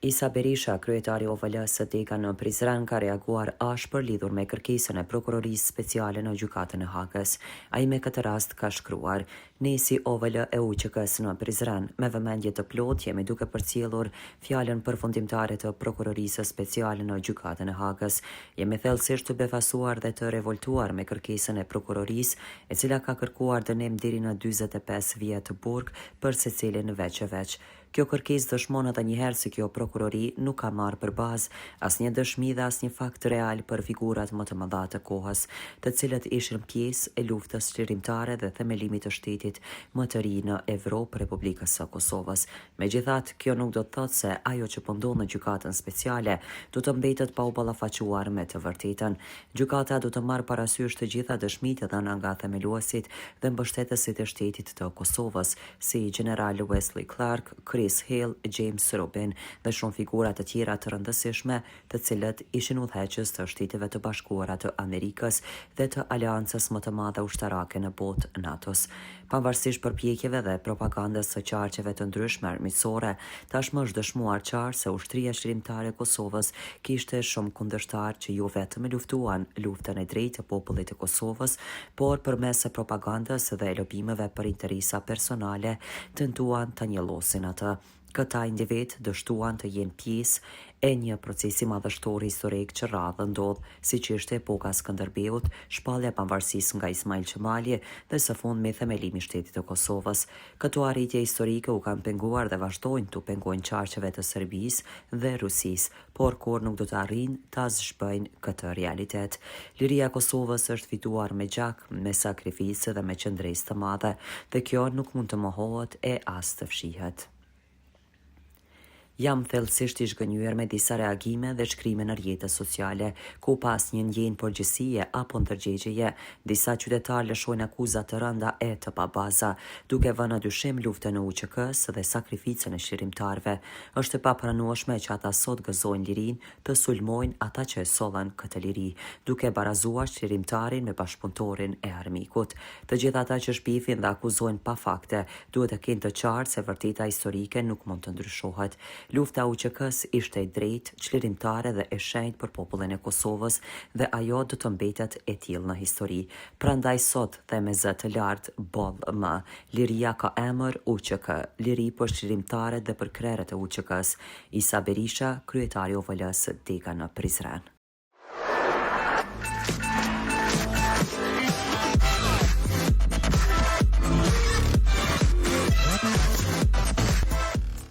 Isa Berisha, kryetar i OVL-së Dega në Prizren, ka reaguar ashpër lidhur me kërkesën e Prokurorisë Speciale në Gjykatën e Hagës. Ai me këtë rast ka shkruar, Ne si OVL e UÇK-së në Prizren, me vëmendje të plotë jemi duke përcjellur fjalën përfundimtare të Prokurorisë Speciale në Gjykatën e Hagës. Jemi thellësisht të befasuar dhe të revoltuar me kërkesën e Prokurorisë, e cila ka kërkuar dënim deri në 45 vjet burg për secilin veç e veç. Kjo kërkesë dëshmon edhe një herë se kjo prokurori nuk ka marrë për bazë asnjë dëshmi dhe asnjë fakt real për figurat më të mëdha të kohës, të cilët ishin pjesë e luftës çlirimtare dhe themelimit të shtetit më të ri në Evropë, Republikës së Kosovës. Megjithatë, kjo nuk do të thotë se ajo që po ndodh në Gjykatën Speciale do të mbetet pa u ballafaquar me të vërtetën. Gjykata do të marrë parasysh të gjitha dëshmitë e dhëna nga themeluesit dhe mbështetësit e shtetit të Kosovës, si Gjeneral Wesley Clark, Chris Hill, James Rubin dhe shumë figura të tjera të rëndësishme, të cilët ishin udhëheqës të Shteteve të Bashkuara të Amerikës dhe të aleancës më të madhe ushtarake në botë, NATO-s. Pavarësisht përpjekjeve dhe propagandës së qarqeve të ndryshme armiqësore, tashmë është dëshmuar qartë se Ushtria Çlirimtare e Kosovës kishte shumë kundërshtarë që jo vetëm e luftuan luftën e drejtë të popullit të Kosovës, por përmes propagandës dhe lobimeve për interesa personale tentuan ta njollosin atë. Këta individë dështuan të jenë pjesë e një procesi madhështor historik që rrallë ndodh, siç ishte epoka e Skënderbeut, shpallja e pavarësisë nga Ismail Qemali dhe së fundmi themelimi i shtetit të Kosovës. Këto arritje historike u kanë penguar dhe vazhdojnë t'u pengojnë qarqeve të Serbisë dhe Rusisë, por kurrë nuk do të arrijnë ta zhbëjnë këtë realitet. Liria e Kosovës është fituar me gjak, me sakrificë dhe me qëndresë të madhe, dhe kjo nuk mund të mohohet e as të fshihet. Jam thellësisht i zhgënjyer me disa reagime dhe shkrime në rrjete sociale, ku pa asnjë ndjenjë përgjegjësie apo ndërgjegjeje, disa qytetarë lëshojnë akuza të rënda e të pabaza, duke vënë në dyshim luftën e UÇK-së dhe sakrificën e çlirimtarëve. Është e papranueshme që ata sot gëzojnë lirinë të sulmojnë ata që e sollën këtë liri, duke barazuar çlirimtarin me bashkëpunëtorin e armikut. Të gjithë ata që shpifin dhe akuzojnë pa fakte, duhet të kenë të qartë se e vërteta historike nuk mund të ndryshohet. Lufta e UÇK-së ishte e drejtë, çlirimtare dhe e shenjtë për popullin e Kosovës dhe ajo do të mbetet e tillë në histori. Prandaj sot them me zë të lartë, boll më. Liria ka emër, UÇK. Liri për çlirimtarët dhe për krerët e UÇK-së. Isa Berisha, kryetar i OVL-së Dega në Prizren.